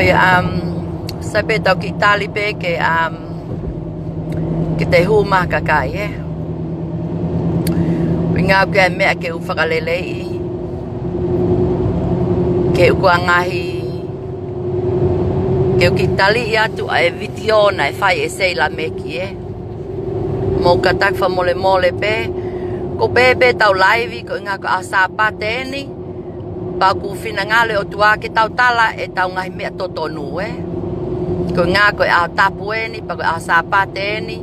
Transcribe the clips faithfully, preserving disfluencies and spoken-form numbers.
Um, sai pē tau kiʻi tali pē ke, um, ke te hū mai ha kakai, ē. ʻUhinga ko e meʻa ke u fakaleleiʻi, ke u kau ngaahi, ke u kiʻi tali atu ʻa e vitiō naʻe fai ʻe Seila Meki, ē. Mou kātaki fakamolemole pē, ko e pehē pē tau laivi, ko e ʻuhinga ko e ʻaho Sāpate eni, pea ʻoku finangalo e ʻOtua ke tau tala ʻetau ngaahi meʻa totonu, ē. Ko e ʻuhinga ko e ʻaho tapu eni, pea ko e ʻaho Sāpate eni,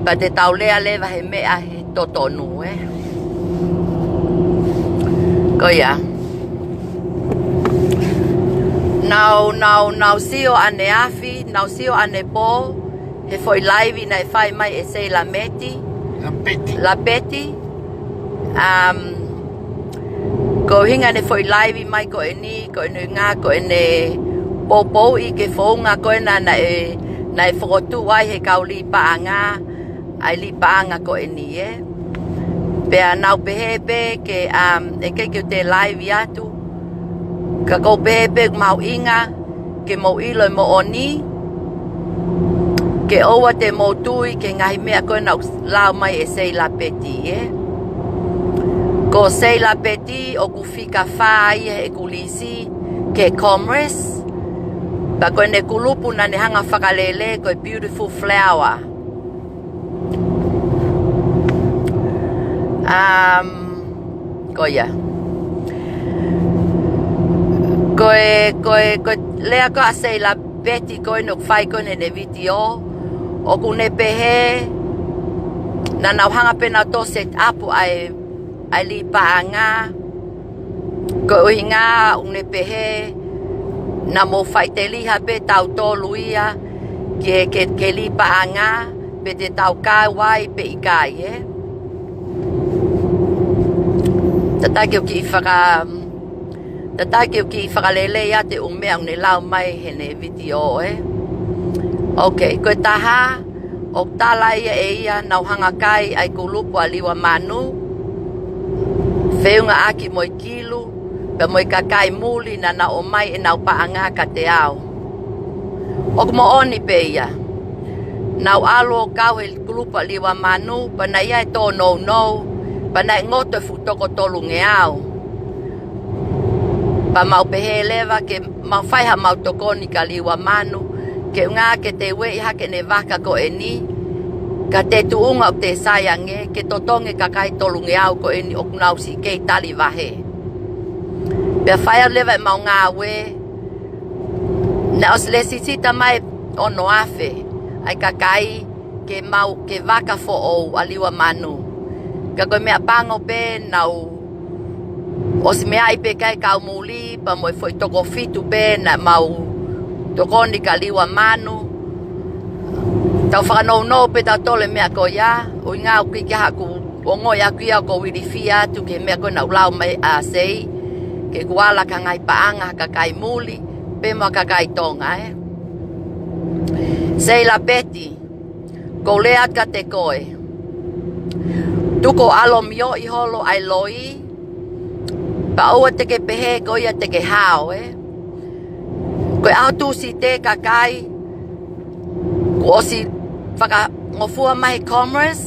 pea te tau lea leva he meʻa he totonu, ē. Ko ia. Naʻa ku, naʻa ku, naʻa ku sio ʻaneafi, naʻa ku sio ʻanepō, he foʻi laivi naʻe fai mai ʻe Seila Meki. Lapeti. Lapeti. Um, ko e ʻuhinga ʻene foʻi laivi mai ko eni, ko ʻene ʻuhinga, ko ʻene poupouʻi ki he founga ko ena naʻe, naʻe fokotuʻu ai ʻe he kau liʻi paʻanga, ʻa e liʻi paʻanga ko eni, ē. Pea naʻa ku pehē pē ke, um, ʻe ʻikai ke u toe laivi atu, ka ʻoku ou pehē pē ʻoku mahuʻinga ke mou ʻilo e moʻoni, ke ʻoua te mou tui ki he ngaahi meʻa ko ena naʻe lau mai ʻe Seila Peti, ē. Ko Seila Peti ʻoku fika fā ia heʻeku lisi ki he Commerce, pea ko ʻene kulupu naʻa ne hanga ʻo fakalele ko e Beautiful Flower. Um, ko ia. Ko e, ko e, ko e lea ko ē ʻa Seila Peti ko ē naʻe fai ko ē ʻene vitiō, ʻoku ne pehē, naʻa nau hanga pē nautolu ʻo set up ʻa e, ʻa e liʻi paʻanga, ko e ʻuhinga ʻoku ne pehē, naʻa mou faʻiteliha pē tautolu ia ki he, ki he, ki he liʻi paʻanga, pe te tau kau ai pe ʻikai, ē. Tataki ʻo kiʻi faka-, tataki ʻo kiʻi fakalelei atu e ʻū meʻa ʻoku ne lau mai heʻene vitiō, ē. Ok, ko e taha, ʻoku tala ia ʻe ia naʻa ku hanga ʻo kai ʻa e kulupu ʻa Liua Manu, feʻunga ʻaki mo e Kilu, pea mo e kakai muli naʻa nau ʻomai ʻenau paʻanga kiate au. ʻOku moʻoni pē ia. Naʻa ku ʻalu ʻo kau he kulupu ʻa Liua Manu, pea naʻe ʻi ai e tōnounou, pea naʻe ngoto e fuʻu toko tolungeau. Pea mau pehē leva ke mau fai haʻamau tokoni kia Liua Manu, ke ʻuhinga ke te ueʻi hake ʻene vaka ko eni, ka ko e tuʻunga ʻoku te sai ange, ke totongi e kakai tolungeau ko eni ʻoku nau siʻi kei tali vahe. Pea fai atu leva ʻemau ngāue, naʻe ʻosi lēsisita mai ono afe ʻa e kakai ke mau, ke vaka foʻou ʻa Liua Manu. Ka ko e meʻapango pē naʻa ku ʻosi meaʻi pē ki ai e kau muli, pea mo e foʻi toko fitu pē naʻa mau tokoni kia Liua Manu. Tau fakanounou pē tautolu e meʻa ko ia, ʻuhinga ʻoku ʻikai ke ʻi ai haʻaku ongoʻi ʻaʻaku ia ʻoku ou ilifia atu ki he meʻa ko ē naʻe lau mai ʻa Sei, ke u ala ki he ngaahi paʻanga ʻa e kakai muli, pea mo e kakai Tonga, ē. Seila Peti, ʻoku ou lea atu kiate koe. Tuku ʻo ʻalomioʻi holo ʻa e loi, pea ʻoua te ke pehē ko ia te ke hao, ē. Ko e ʻaho Tūsite, kakai, kuo ʻosi fakangofua mai ʻe he Commerce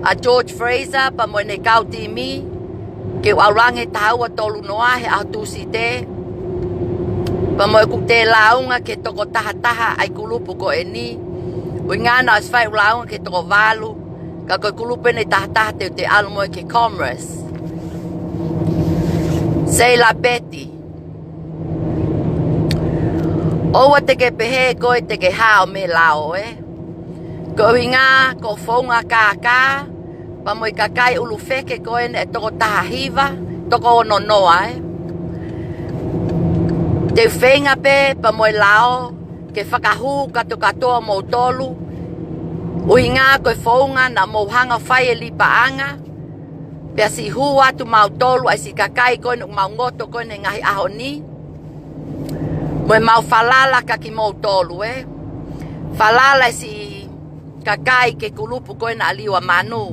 ʻa George Fraser pea mo ʻene kau timi, ke u ʻalu ange he taha ua tolu noa he ʻaho Tūsite. Pea mo ʻeku toe lāunga ki he toko taha taha ʻa e kulupu ko eni. ʻUhinga naʻa ku ʻosi fai ʻeku lāunga ki he toko valu, ka ko e kulupu eni ʻe taha taha te u toe ʻalu mo ia ki he Commerce. Seila Peti, ʻoua te ke pehē koe te ke hao mei he lao, ē. Ko e ʻuhinga ko e founga kākā, pea mo e kakai ʻulu feke ko ena ʻe toko taha hiva, toko ono noa, ē. Te u feinga pē pea mo e lao ke fakahū kātoa kātoa moutolu. ʻUhinga ko e founga naʻa mou hanga ʻo fai e liʻi paʻanga, pea siʻi hū atu mautolu ʻa e siʻi kakai ko ena ʻoku mau ngoto ko ena he ngaahi ʻaho ni. Mo ʻemau falala kia kimoutolu, ē. Falala e siʻi kakai ki he kulupu ko ena ʻa Liua Manu.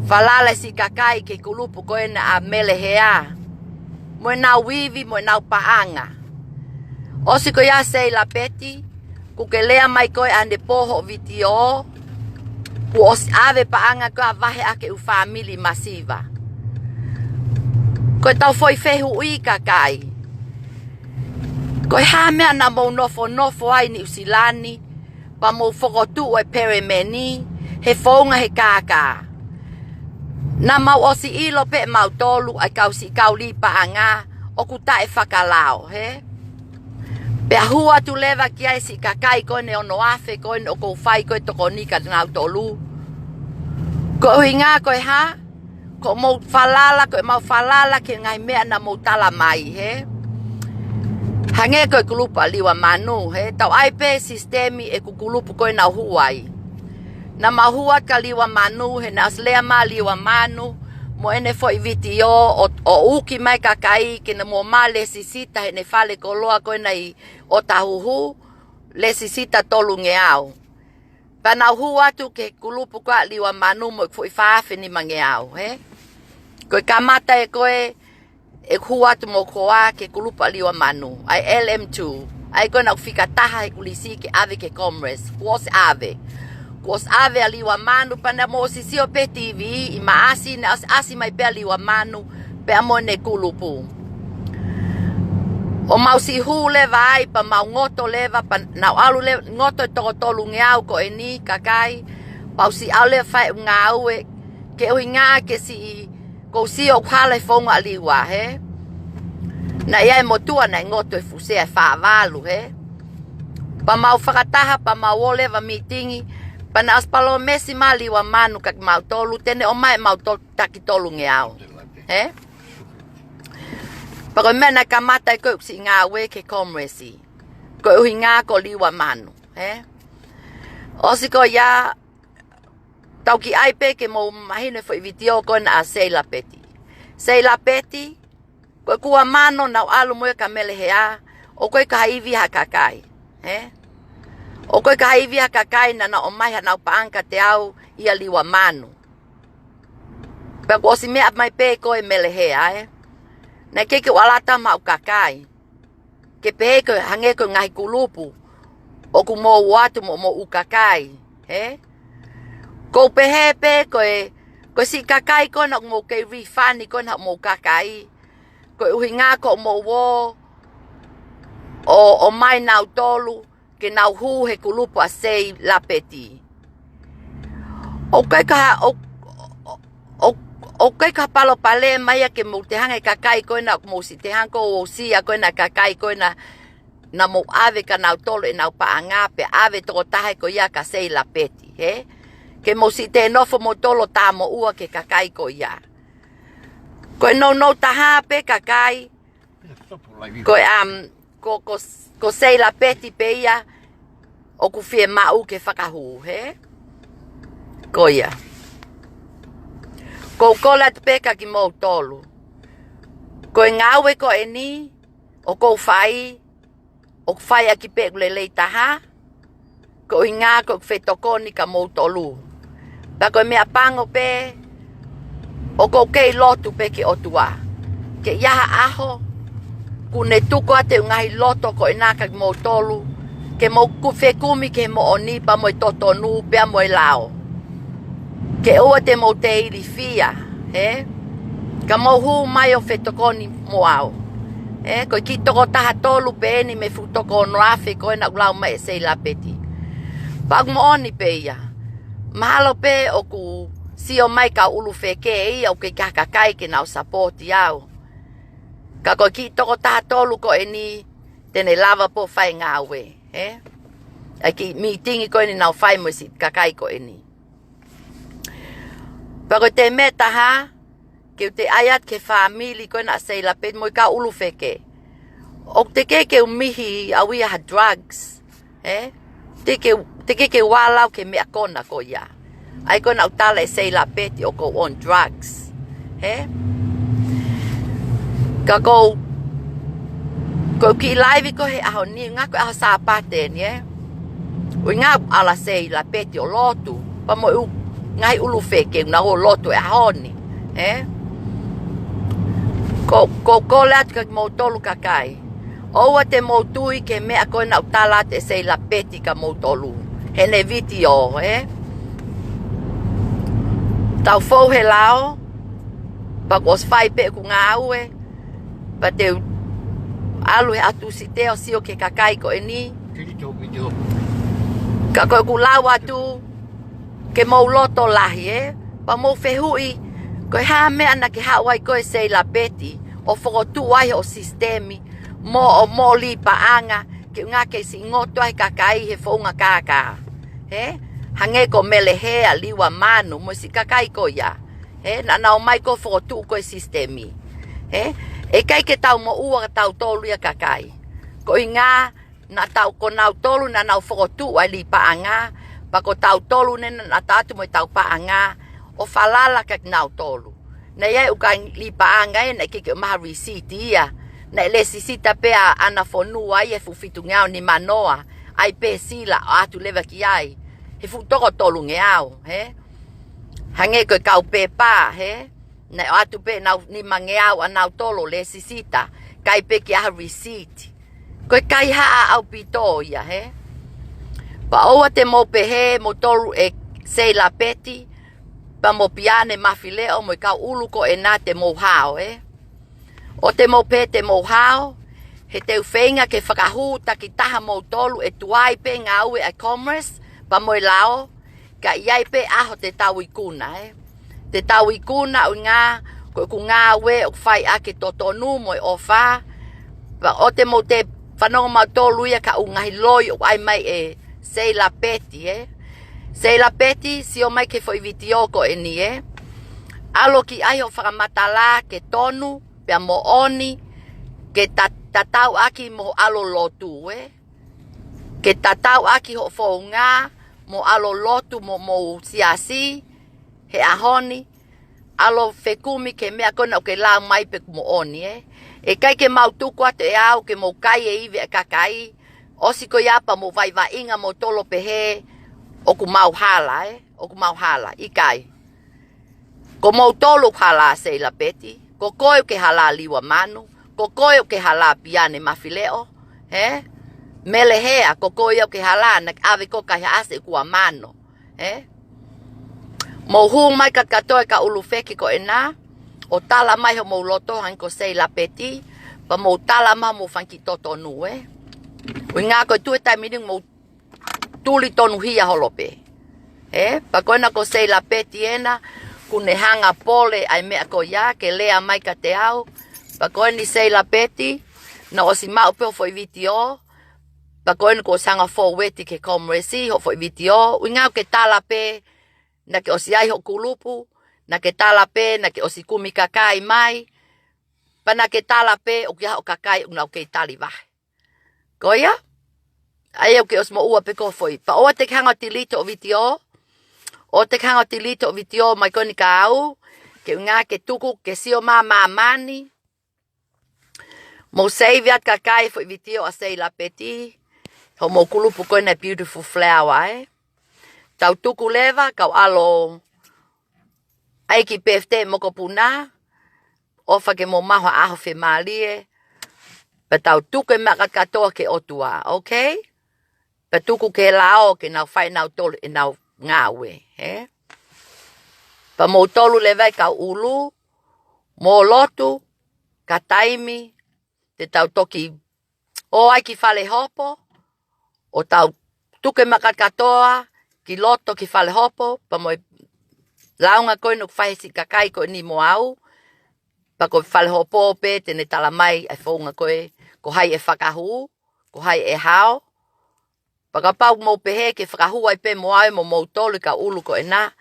Falala e siʻi kakai ki he kulupu ko ena ʻa Mele Hea, mo ʻenau ivi, mo ʻenau paʻanga. ʻOsi ko ia Seilapeti, kuo ke lea mai koe ʻanepō hoʻo vitiō, kuo ʻosi ʻave paʻanga ko ia ʻo vahe ʻaki e ʻū fāmili masiva. Ko ʻetau foʻi fehuʻi kakai. Ko e hā e meʻa naʻa mou nofonofo ai Niu Silani, pea mou fokotuʻu e Palemeni, he founga he kākā. Naʻa mau ʻosi ʻilo pē ʻe mautolu ʻa e kau siʻi kau lī paʻanga, ʻoku taʻefakalao, hē? Pea hū atu leva ki ai siʻi kakai ko eni ʻe ono afe ko eni ʻoku ou fai ko e tokoni kia nautolu. Ko e ʻuhinga ko e hā? Ko hoʻomou falala, ko ʻemau falala ki he ngaahi meʻa naʻa mou tala mai, hē? Hangē ko e kulupu ʻa Liua Manu, hē? Tau ʻai pē sisitemi ʻeku kulupu ko ē naʻa ku hū ai. Naʻa mau hū atu kia Liua Manu, he naʻe ʻosi lea mai ʻa Liua Manu, mo ʻene foʻi vitiō ʻo, ʻo uki mai kakai ke nau ō mai ʻo lēsisita heʻene fale koloa ko ena ʻi ʻŌtāhuhu, lēsisita tolungeau. Pea naʻa ku hū atu ki he kulupu ko ia ʻa Liua Manu mo e foʻi fā afe nimangeau, hē? Ko e kamata ē ko ē, ʻeku hū atu mo koā ki he kulupu ʻa Liua Manu, ʻa e L M two, ʻa ia ko ē naʻa ku fika taha heʻeku lisi ke ʻave ki he Commerce, kuo ʻosi ʻave. Kuo ʻosi ʻave ʻa Liua Manu, pea naʻa mou ʻosi sio pē T V, ʻi Maʻasi, naʻe ʻosi ʻasi mai pē ʻa Liua Manu, pea mo ʻene kulupu. ʻO mau siʻi hū leva ai, pea mau ngoto leva, pea naʻa ku ʻalu leva, ngoto e toko tolungeau ko eni kakai, pea u siʻi ʻalu leva ʻo fai e ngāue, ko e ʻuhinga ke siʻi, ʻoku ou sio ʻoku hala e founga ʻa Liua, hē? Naʻe ʻi ai e motuʻa naʻe ngoto e fuʻu sea ʻe fā valu, hē? Pea mau fakataha, pea mau ō leva mītingi, pea naʻe ʻosi palōmesi mai ʻa Liua Manu kia kimautolu, te ne ʻomai ʻemau to-, taki tolungeau, hē? Pea ko e meʻa naʻe kamata ai ko ē ʻeku siʻi ngāue ki he Commerce. Ko e ʻuhinga ko Liua Manu, hē? ʻOsi ko ia, tau kiʻi ʻai pē ke mou mahino e foʻi vitiō ko ena ʻa Seilapeti. Seilapeti, ko e kua mano naʻa ku ʻalu mo ia kia Melehea, ʻoku ʻikai ke ivi ha kakai, hē? ʻOku ʻikai ke ivi ha kakai naʻa nau ʻomai haʻanau paʻanga kiate au ʻia Liua Manu. Pea kuo ʻosi meʻa mai pē ko ē Melehea, ē? Naʻe ʻikai ke u ʻalu atu mo haʻaku kakai. Ke pehē ko e hangē ko e ngaahi kulupu ʻoku mou ō atu mo hoʻomou kakai, hē? ʻOku ou pehē pē ko e, ko e siʻi kakai ko ena ʻoku mou kei refund ko ena hoʻomou kakai, ko e ʻuhinga ko hoʻomou ō ʻo, ʻomai nautolu ke nau hū he kulupu ʻa Seilapeti. ʻOku ʻikai ke ha-, ʻo, ʻo, ʻo, ʻoku ʻikai ke ha palopalema ia ke mou te hanga e kakai ko ena, ʻoku mou siʻi te hanga ʻo ʻosi ia ko ena kakai ko ena naʻa mou ʻave kia nautolu ʻenau paʻanga pea ʻave tokotaha ko ia kia Seilapeti, hē? Ke mou siʻi te nofo moutolu ʻo tāmoʻua ki he kakai ko ia. Ko e nounou taha pē kakai, ko e, um, ko, ko, ko Seilapeti pē ia ʻoku fiemaʻu ke fakahū, hē? Ko ia. ʻOku ou kole atu pē kia kimoutolu. Ko e ngāue ko eni ʻoku ou fai, ʻoku ou fai ʻaki pē ʻeku lelei taha, ko e ʻuhinga ko ʻeku fetokoni kia moutolu. Pea ko e meʻa pango pē, ʻoku ou kei lotu pē ki he ʻOtua. Ke ʻi ai ha ʻaho, kuo ne tuku atu e ngaahi loto ko ena kia moutolu, ke mou ku-, fekumi ki he moʻoni pea mo e totonu pea mo e lao. Ke ʻoua te mou te ilifia, hē? Ka mou hū mai ʻo fetokoni mo au. Ē, ko e kiʻi toko taha tolu pē eni mei he fuʻu toko ono afe ko ena naʻa ku lau mai ʻe Seilapeti. Pea ʻoku moʻoni pē ia. Mahalo pē ʻoku sio mai kau ʻulu feke ia ʻoku ʻikai ha kakai ke nau sapoti au. Ka ko e kiʻi toko taha tolu ko eni te ne lava pē ʻo fai e ngāue, hē? ʻA e kiʻi mītingi ko eni naʻa ku fai mo e siʻi kakai ko eni. Pea ko e meʻa taha, ke u te ʻai atu ki he fāmili ko ena ʻa Seilapeti mo e kau ʻulu feke. ʻOku teʻeki ke u mihi au ia ha drugs, hē? Teʻeki ke, teʻeki ke u ʻalu au ki he meʻa ko ena ko ia. ʻA ia ko ena naʻa ku tala ʻe Seilapeti ʻoku ou on drugs, hē? Ka ʻoku ou, ʻoku ou kiʻi laivi ko ē he ʻaho ni, ʻuhinga ko e ʻaho Sāpate eni, ē? ʻUhinga ʻoku ʻalu ʻa Seilapeti ʻo lotu, pea mo e ʻū ngaahi ʻulu feke naʻa nau ō ʻo lotu he ʻaho ni, ē? ʻOku ou, ʻoku ou kole atu kia kimoutolu kakai. ʻOua te mou tui ki he meʻa ko ē naʻa ku tala atu ʻe Seila Peti kia moutolu heʻene vitiō, ē? Tau fou he lao, pea kuo ʻosi fai pē ʻeku ngāue, pea te u ʻalu he ʻaho Tūsite ʻo sio ki he kakai ko eni. Ka ko ʻeku lau atu, ke mou loto lahi, ē? Pea mou fehuʻi, ko e hā e meʻa naʻa ke haʻu ai koe Seila Peti ʻo fokotuʻu ai hoʻo sisitemi mo, ʻo mo li paʻanga, ke ʻuhinga ke siʻi ngoto ai e kakai he founga kākā, ē? Hangē ko Mele Hea, Liua Manu, mo e siʻi kakai ko ia, ē? Naʻa nau ō mai ʻo fokotuʻu ko ē e sisitemi, ē? ʻE ʻikai ke tau moʻua kitautolu ia kakai. Ko e ʻuhinga naʻa tau, ko nautolu naʻa nau fokotuʻu ai e li paʻanga, pea ko tautolu eni naʻa tau ō atu mo ʻetau paʻanga ʻo falala kia kinautolu. Naʻe ʻi ai e ʻū kakai li paʻanga ē naʻe ʻikai ke ʻomai ha lisiti ia. Naʻe lēsisita pē ʻa ʻAna Fonua ia he fuʻu fitungeau nimanoa, ʻai pē sila ʻo ʻoatu leva ki ai he fuʻu toko tolungeau, ē? Hangē ko e kau pepa, ē? Naʻe ʻoatu pē ʻenau nimangeau ʻanautolu lēsisita, ʻikai pē ke ʻi ai ha lisiti. Ko e kaihaʻa ʻaupito ia, ē? Pea ʻoua te mou pehē moutolu ʻe Seila Peti, pea mo Piane Mafileʻo mo e kau ʻulu ko ena te mou hao, ē? ʻOua te mou pehē te mou hao, he te u feinga ke fakahū takitaha moutolu ʻe tuai pē ngāue ʻa e Commerce, pea mo e lao, ka ʻi ai pē ʻaho te tau ikuna, ē? Te tau ikuna ʻuhinga ko ʻeku ngāue ʻoku fai ʻaki e totonu mo e ʻofa. Pea ʻoua te mou toe fanongo mautolu ia ki he ʻū ngaahi loi ʻoku ʻai mai ʻe Seila Peti, ē? Seila Peti, sio mai ki he foʻi vitiō ko eni, ē? ʻAlu ki ai hoʻo fakamatala ke tonu, pea moʻoni, ke ta-, tatau ʻaki mo hoʻo ʻalu ʻo lotu, ē? Ke tatau ʻaki hoʻo founga mo hoʻo ʻalu ʻo lotu mo homou siasi he ʻaho ni, ʻalu ʻo fekumi ki he meʻa ko ena ʻoku ke lau mai pe ʻoku moʻoni, ē? ʻE ʻikai ke mau tuku atu ʻe au ke mou kai e ivi ʻa e kakai, ʻosi ko ia pea mou vaivaiʻinga moutolu ʻo pehē ʻoku mau hala, ē? ʻOku mau hala, ʻikai. Ko moutolu ʻoku hala, Seila Peti. Ko koe ʻoku ke hala, Liua Manu. Ko koe ʻoku ke hala, Piane Mafileʻo, ē? Mele Hea, ko koe ia ʻoku ke hala, naʻa ke ʻave koe ʻo kaihaʻasi ʻeku ua mano, ē? Mou hū mai kātoa e kau ʻulu feki ko ena ʻo tala mai hoʻomou loto hangē ko Seila Peti, pea mou tala mai hoʻomou fanga kiʻi totonu, ē? ʻUhinga ko e tuʻu he taimi ni mou tuli tonuhia holo pē. Ē, pea ko ena ko Seila Peti ena, kuo ne hanga ʻo pole ʻa e meʻa ko ia ke lea mai kiate au. Pea ko eni Seila Peti, naʻa ku ʻosi maʻu pē hoʻo foʻi vitiō, pea ko eni kuo ʻosi hanga ʻo fōueti ki he Commerce hoʻo foʻi vitiō, ʻuhinga ʻoku ke tala pē naʻa ke ʻosi ʻi ai hoʻo kulupu, naʻa ke tala pē naʻa ke ʻosi kumi kakai mai, pea naʻa ke tala pē ʻoku ʻi ai hoʻo kakai ʻoku nau kei tali vahe. Ko ia? ʻA ia ʻoku ke ʻosi moʻua pē ko e foʻi. Pea ʻoua te ke hanga ʻo delete hoʻo vitiō. ʻOua te ke hanga ʻo delete hoʻo vitiō mai ko eni kia au, ke ʻuhinga ke tuku ke sio mai ʻa māmani. Mou save atu kakai e foʻi vitiō ʻa Seila Peti, hoʻomou kulupu ko ena Beautiful Flower, ē? Tau tuku leva, kau ʻalu ʻo ʻai e kiʻi birthday mokopuna, ʻofa ke mou maʻu ha ʻaho fiemālie, pea tau tuku e meʻa kātoa ki he ʻOtua, okay? Pea tuku ki he lao ke nau fai ʻenautolu ʻenau ngāue, ē? Pea moutolu leva e kau ʻulu, mou lotu, ka taimi, te tau toki ō ai ki fale hopo, ʻo tau tuku e meʻa kātoa ki loto ki fale hopo, pea mo e lāunga ko ena ʻoku fai ʻe he siʻi kakai ko eni mo au, pea ko e fale hopo pē te ne tala mai ʻa e founga ko ē, ko hai ʻe fakahū, ko hai ʻe hao. Pea kapau ʻoku mou pehē ke fakahū ai pē mo au mo moutolu e kau ʻulu ko ena,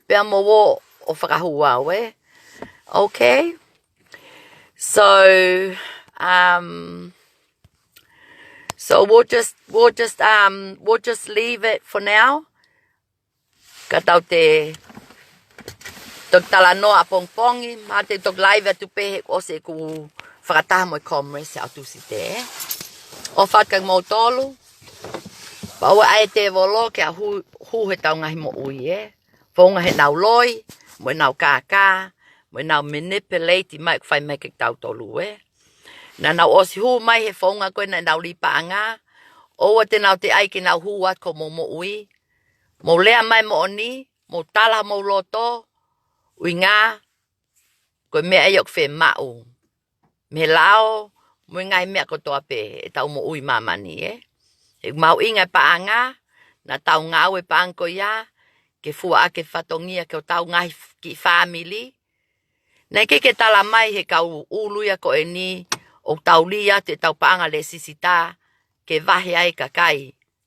pea mou ō ʻo fakahū au, ē? Okay? So, um, so we'll just, we'll just, um, we'll just leave it for now. Ka tau toe toki talanoa ʻapongipongi, ma te toki live atu pē he ʻosi ʻeku fakataha mo e Commerce ʻaho Tūsite, ē? ʻOfa atu kia moutolu, pea ʻoua ʻe ʻai e tēvolo ke hū, hū heʻetau ngaahi moʻui, ē? Founga heʻenau loi, mo ʻenau kākā, mo ʻenau manipulate mai ʻoku fai mai kia kitautolu, ē? Naʻa nau ʻosi hū mai he founga ko ē naʻa nau lī paʻanga, ʻoua te nau toe ʻai ke nau hū atu ki hoʻomou moʻui. Mou lea mai moʻoni, mou tala homou loto, ʻuhinga ko e meʻa ia ʻoku fiemaʻu mei he lao, mo e ngaahi meʻa kotoa pē ʻetau moʻui ʻi māmani, ē. He ʻoku mahuʻinga e paʻanga, naʻa tau ngāue paʻanga ko ia, ke fua ʻaki e fatongia ki hotau ngaahi f-, kiʻi fāmili. Naʻe ʻikai ke tala mai he kau ʻulu ia ko eni, ʻoku tau lī atu ʻetau paʻanga lēsisita, ke vahe ai e kakai,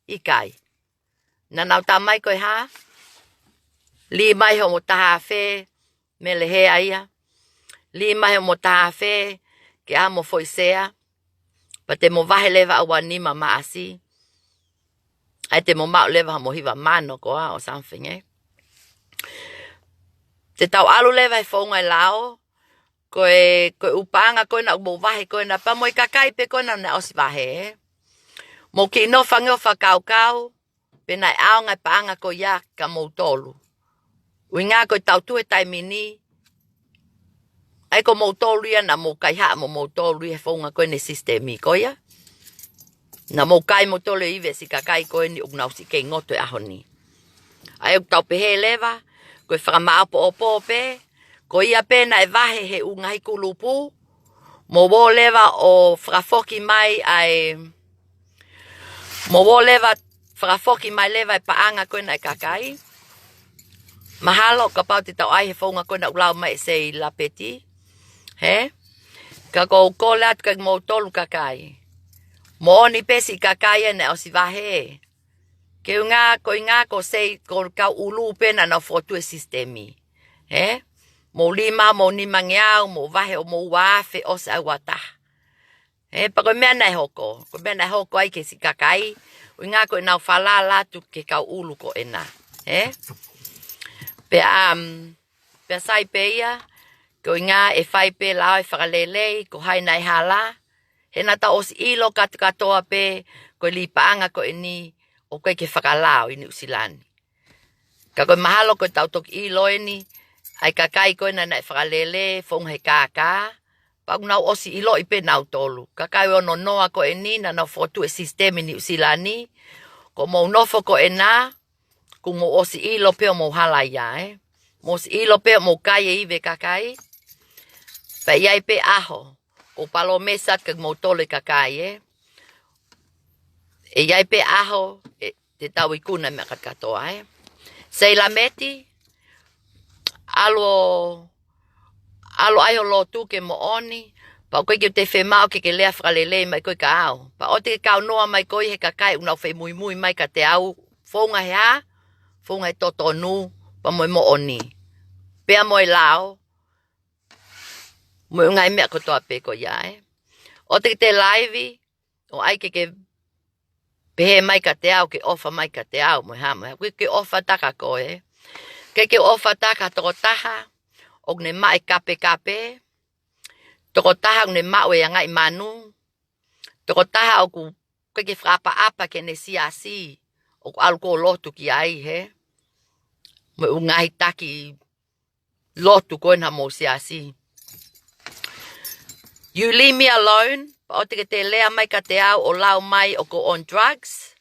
ʻikai. Naʻa nau tā mai ko e hā? Lī mai hoʻomo taha afe, Melehea ia. Lī mai hoʻomo taha afe, ke ʻai mo foʻi sea. Pea te mo vahe leva ʻaua nima Maʻasi. ʻAi te mo maʻu leva hoʻomo hiva mano koā or something, ē. Te tau ʻalu leva he founga e lao, ko e, ko e ʻū paʻanga ko ē naʻa mou vahe ko ē naʻa pea mo e kakai pē ko ē naʻa nau ʻosi vahe, ē. Mou kiʻi nofo ange ʻo fakakaukau, pe naʻe ʻaonga e paʻanga ko ia kia moutolu. ʻUhinga ko e tau tuʻu he taimi ni, ʻa ia ko moutolu ia naʻa mou kaihaʻa mo moutolu ia he founga ko eni e sisitemi ko ia. Naʻa mou kai moutolu e ivi e siʻi kakai ko eni ʻoku nau siʻi kei ngoto he ʻaho ni. ʻA ia ʻoku tau pehē leva, ko e fakamāʻopoʻopo pē, ko ia pē naʻe vahe he ʻū ngaahi kulupu, mou ō leva ʻo fakafoki mai ʻa e, mou ō leva fakafoki mai leva e paʻanga ko ē naʻe kakai. Mahalo kapau te tau ʻai he founga ko ē naʻa lau mai ʻe Sei Lapeti. Hē? Ka ʻoku ou kole atu kia moutolu kakai. Moʻoni pē siʻi kakai ē naʻe ʻosi vahe. Ke ʻuhinga, ko e ʻuhinga ko Sei, ko e kau ʻulu pē naʻa nau fokotuʻu e sisitemi. Hē? Mou lī mai hoʻomou nimangeau, mou vahe hoʻomou ua afe ʻosi ʻa e ua taha. Hē, pea ko e meʻa naʻe hoko. Ko e meʻa naʻe hoko ai ki he siʻi kakai. ʻUhinga ko ʻenau falala atu ki he kau ʻulu ko ena. Hē? Pea, um, pea sai pē ia, ko e ʻuhinga ʻe fai pē lao e fakalelei, ko hai naʻe hala. He naʻa tau ʻosi ʻilo kātoa kātoa pē, ko e lī paʻanga ko eni, ʻoku ʻikai ke fakalao ʻi Nuʻusila ni. Ka ko e mahalo ko e tau toki ʻilo eni, ʻa e kakai ko ena naʻe fakalele, founga he kākā, pea ʻoku nau ʻosi ʻiloʻi pē nautolu. Kakai ʻe ono noa ko eni naʻa nau fokotuʻu e sisitemi ʻi Nuʻusila ni, ko hoʻomou nofo ko ena, kuo mou ʻosi ʻilo pē hoʻomou hala ia, ē. Mou ʻosi ʻilo pē hoʻomou kai e ivi e kakai. Pea ʻe ʻi ai pē ʻaho, ʻoku ou palōmesi atu kia moutolu e kakai, ē. ʻE ʻi ai pē ʻaho, ē, te tau ikuna e meʻa kātoa, ē. Sei Lapeti, ʻalu ʻo, ʻalu ʻai hoʻo lotu ke moʻoni, pea ʻoku ʻikai ke te fiemaʻu ke ke lea fakalelei mai koe kia au. Pea ʻoua te ke kaunoa mai koe he kakai ʻoku nau femuimui mai kiate au, founga he hā, founga he totonu, pea mo e moʻoni. Pea mo e lao, mo e ngaahi meʻa kotoa pē ko ia, ē. ʻOua te ke laivi, ʻo ʻai ke ke pehē mai kiate au, ke ʻofa mai kiate au, mo e hā, mo e hā, ʻoku ʻikai ke ʻofa atu kia koe, ē. ʻIkai ke ʻofa atu ki ha tokotaha ʻoku ne maʻu e kapekape, tokotaha ʻoku ne maʻu e angaʻi manu, tokotaha ʻoku ʻikai ke fakaʻapaʻapa ki heʻene siasi, ʻoku ʻalu ʻo lotu ki ai, hē. Mo e ʻū ngaahi taki lotu ko ena homou siasi. You leave me alone, pea ʻoua te ke lea mai kiate au ʻo lau mai ʻoku ou on drugs.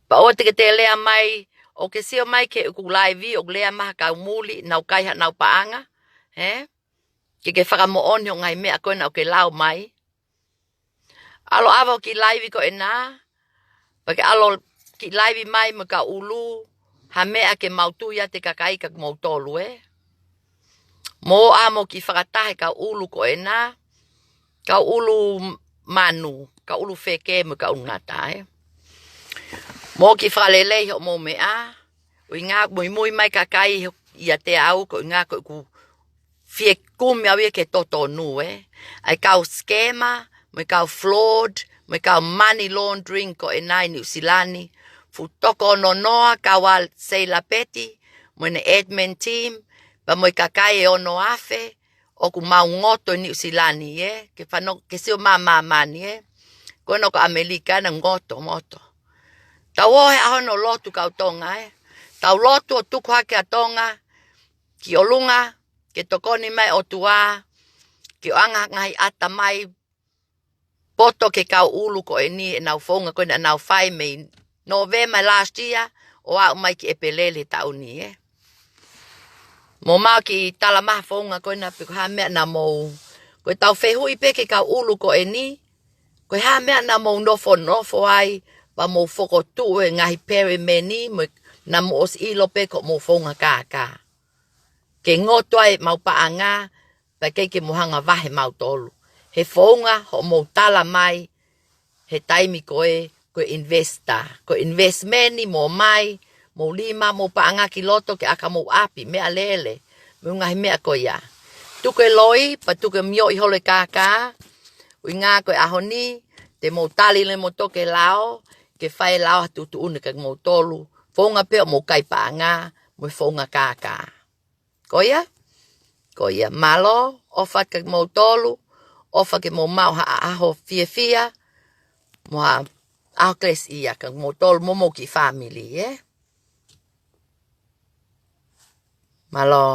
Pea ʻoua te ke lea mai, ʻoku ke sio mai ki heʻeku laivi, ʻoku lea mai ha kau muli, nau kai haʻanau paʻanga, hē? Ke ke fakamoʻoni hoʻo ngaahi meʻa ko ena ʻoku ke lau mai. ʻAlu ʻo ʻave hoʻo kiʻi laivi ko ena, pea ke ʻalu ʻo kiʻi laivi mai mo e kau ʻulu, ha meʻa ke mau tui atu ki he kakai kia moutolu, ē. Mou ō ā mo kiʻi fakataha e kau ʻulu ko ena, kau ʻulu manu, kau ʻulu feke mo e kau ʻulu ngata, ē. Mou kiʻi fakalelei hoʻomou meʻa, ʻuhinga muimui mai e kakai ʻiate au, ko e ʻuhinga ko ʻeku fie kumi au ia ki he totonu, ē. ʻA e kau scammer, mo e kau fraud, mo e kau money laundering ko ena ʻi Nuʻusila ni. Fuʻu toko ono noa, kau ʻa Sei Lapeti, mo ʻene admin team, pea mo e kakai ʻe ono afe, ʻoku mau ngoto ʻi Nuʻusila ni, ē. Ke fano-, ke sio mai ʻa māmani, ē. Ko ena ko ʻAmelika naʻe ngoto, ngoto. Tau ō he ʻaho ni ʻo lotu kau Tonga, ē. Tau lotu ʻo tuku hake ʻa Tonga ki ʻolunga, ke tokoni mai ʻOtua, ke ʻoange ha ngaahi ʻatamai poto ki he kau ʻulu ko eni ʻenau founga ko ena ʻenau fai mei November last year ʻo aʻu mai ki ʻEpeleli he taʻu ni, ē. Mou maʻu ke tala mai ha founga ko ena pe ko e hā e meʻa naʻa mou, ko ʻetau fehuʻi pē ki he kau ʻulu ko eni, ko e hā e meʻa naʻa mou nofonofo ai, pea mou fokotuʻu e ngaahi perimeni, mo e naʻa mou ʻosi ʻilo pē ko hoʻomou founga kākā. Ke ngoto ai ʻemau paʻanga, pea ʻikai ke mou hanga vahe mautolu. He founga hoʻomou tala mai, he taimi ko ē, ko e investor, ko e investment, mou ō mai, mou lima, mou paʻanga ki loto ke ʻaka mou ʻapi, meʻalele, mo e ngaahi meʻa ko ia. Tuku e loi, pea tuku e mioʻi holo e kākā, ʻuhinga ko e ʻaho ni, te mou tali leva moutolu ki he lao, ke fai e lao ha tuʻutuʻuni kia moutolu, founga pē hoʻomou kai paʻanga, mo e founga kākā. Ko ia? Ko ia, mālō, ʻofa kia moutolu, ʻofa ke mou maʻu ha ʻaho fiefia, mo ha ʻaho kelesiʻia kia moutolu, mo homou kiʻi fāmili, ē? Mālō.